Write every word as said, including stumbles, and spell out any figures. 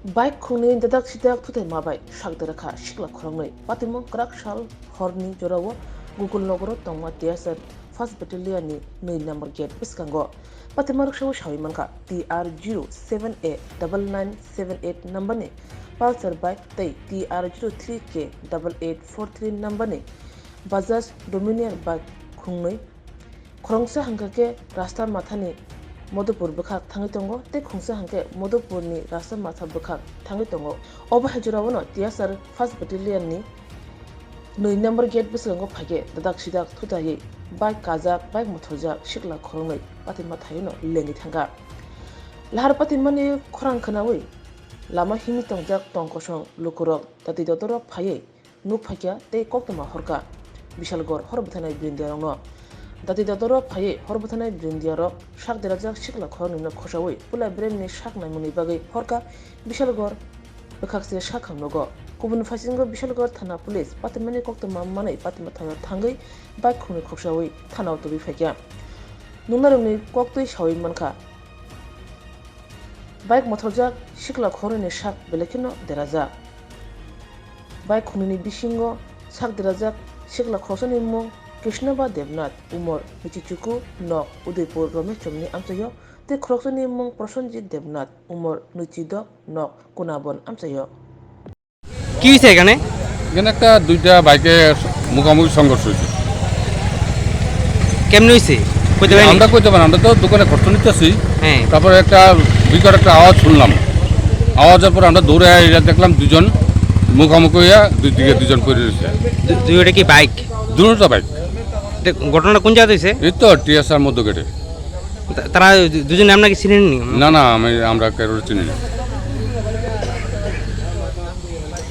Bike khungni dadak sidak thuthaima bai sak dera kha sikla khoroknwi. Patimung kwrak sal horni jorao Gokul Nogoro tongma T S R first battalion ni nwi number gate bwskango. Patima rwksao sawi mankha, T R zero seven A double nine seven eight number ni Pulsar bike tei T R zero three K double eight four three number ni Bajaj Dominar bike khungnwi. Khoroksa hwnkha khe rasta mathani Madhupur bwkhak thangwi tongo tei khungsa hwnkhe Madhupurni rasta matha bwkhak thangwi tongo. Obo hai jorao no T S R first battalion ni nwi number gate bwskango phaikhe dadak sidak thutaiwi bike kajak, bike mothorjak sikla khoroknwi patima thaiwi no lengwi thangkha. Lahar patimani khorang khwnawi lama himwi tongjak tong kosong lukurok dati dodorok phaiwi nuk phaikha tei koktwma horkha Bishalgarh hor bwthanai brindiarokno. Dati dodorok phaiwi hor bwthanai brindiarok sak derajak sikla khoroknwino khosawi pula bremni sak naimungni bagwi horkha Bishalgarh bwkhakse sakhamnogo. Kubun phaisinggo Bishalgarh thana police patimani koktwma manwi patima thaio thangwi bike khungni khoksawi thanao tubui phaikha. Nungnarokni koktwi sawi mankha. Bike mothorjak sikla khoroknwini sak belai kheno derajak. Bike khungnwini bisingo sak derajak sikla khoroksani mung Krishnaba Debnath, umor nwichichuku, nok Udaipur Romeshchomni amchaio, tei khoroksani mung Prosenjit Debnath, umor nwichidok, nok Kunabon amchaio. কি হয়েছে এখানে? এখানে একটা দুইটা বাইকে মুখোমুখি সংঘর্ষ হয়েছে। কেমনে হয়েছে? কইতে পারেন? আমরা কইতে পারি, আমরা তো দোকানে খরচ নিতেছি। হ্যাঁ। তারপরে একটা বিকট একটা আওয়াজ শুনলাম। আওয়াজের পর আমরা দৌড়ে আইয়া দেখলাম দুজন মুখোমুখি হইয়া দুই দিকে দুজন পড়ে রয়েছে। দু-, দুইটা কি বাইক? দুটো বাইক। তে ঘটনাটা কোন জায়গাতে হয়েছে? এই তো টিএসআর মধ্য গেটে। তা-, তারা দু-, দুজন আপনাকে চিনেননি? না, না, আমি, আমরা কারোর চিনি না।